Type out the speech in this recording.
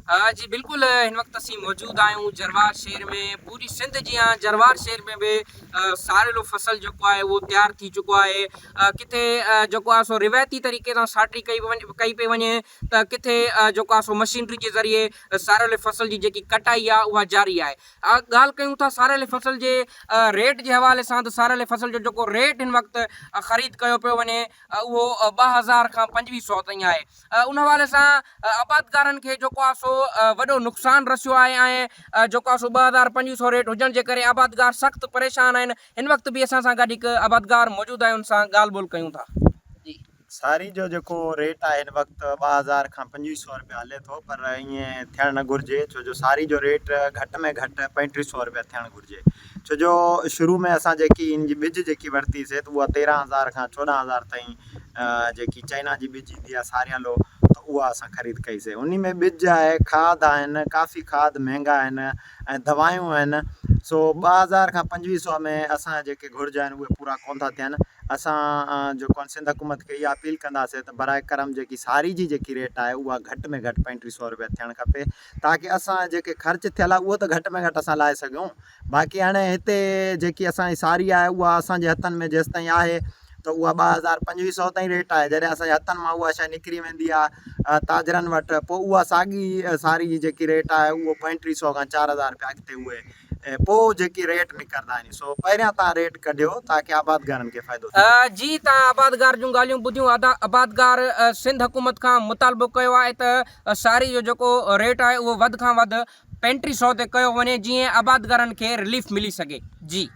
جي بلڪل هن وقت اسين موجود آهيون جروار شهر ۾ پوري سنڌ جيان جروار شهر ۾ به ساريلو فصل جيڪو آهي اهو تيار ٿي چڪو آهي ڪٿي جيڪو آهي سو روايتي طريقي سان ساٽري ڪئي ڪئي پئي وڃي ته ڪٿي جيڪو آهي سو مشينري جي ذريعي ساريلي فصل جي جيڪي ڪٽائي آهي اها جاري آهي ڳالهه ڪيون ٿا ساريلي فصل جي ريٽ جي حوالي سان ته ساريلي فصل جو جيڪو ريٽ هن وقت خريد ڪيو پيو وڃي اهو 2000 کان 2500 تائين آهي ان حوالي سان آبادگارن کي جيڪو آهي سو وڏو نقصان رسيو آهي ۽ جيڪو آهي سو 2500 ريٽ هجڻ جي ڪري آبادگار سخت پريشان آهن هن وقت به اسان سان گڏ هڪ آبادگار موجود آهي ان سان ڳالهه ٻولهه ڪيون ٿا جي. ساري جو جيڪو ريٽ آهي هن وقت 2000 کان 2500 رپيا هلي ٿو پر ائين ٿيڻ نه گهرجي ڇو جو ساري جو ريٽ گهٽ ۾ گهٽ 3500 رپيا ٿيڻ گهرجي ڇو جو شروع ۾ اسان جيڪي ان جي ٻج جيڪي ورتي سي ته اها 13000 کان 14000 تائين جيڪي چائنا جي ٻج ايندي آهي ساريالو ته اها اسان خريد ڪئي سي انهي ۾ ٻج آهي کاڌ آهن ڪافي کاڌ مهنگا آهن ۽ دوايون آهن سو 2000 کان 25 سو ۾ اسان جا جيڪي گهرج آهن اهي پورا ڪون ٿا ٿين اسان جيڪو آهن سنڌ حڪومت کي اها اپيل ڪنداسي ته براء ڪرم جيڪي ساري جي جيڪي ريٽ آهي اها گهٽ ۾ گهٽ 35 سو روپيا ٿيڻ کپي تاڪه اسان جيڪي خرچ ٿيل آهي اهو ته گهٽ ۾ گهٽ اسان لاهي سگهون باقي هاڻي هتي جيڪي اسان جي ساري آهي اها اسان جي هٿن ۾ جيستائين آهي ته اها 2000 25 سو تائين ريٽ آهي جڏهن اسان جي هٿن مان اها شيء نڪري ويندي آهي تاجرن وٽ پوء اها ساڳي ساري جي جيڪي ريٽ آهي اهو 35 سو کان 4000 رپيا اڳتي اهي پوء جيڪي ريٽ نڪرندا آهن سو پهريان تان ريٽ ڪڍيو تاڪه آبادگارن کي فائدو ٿئي. جي تان آبادگار جون ڳالهيون ٻڌيون آبادگار سنڌ حڪومت کان مطالبو ڪيو آهي ته ساري جو جيڪو ريٽ آهي اهو وڌ کان وڌ 35 سو تي ڪيو وڃي جيئن آبادگارن کي رليف ملي سگهي جي.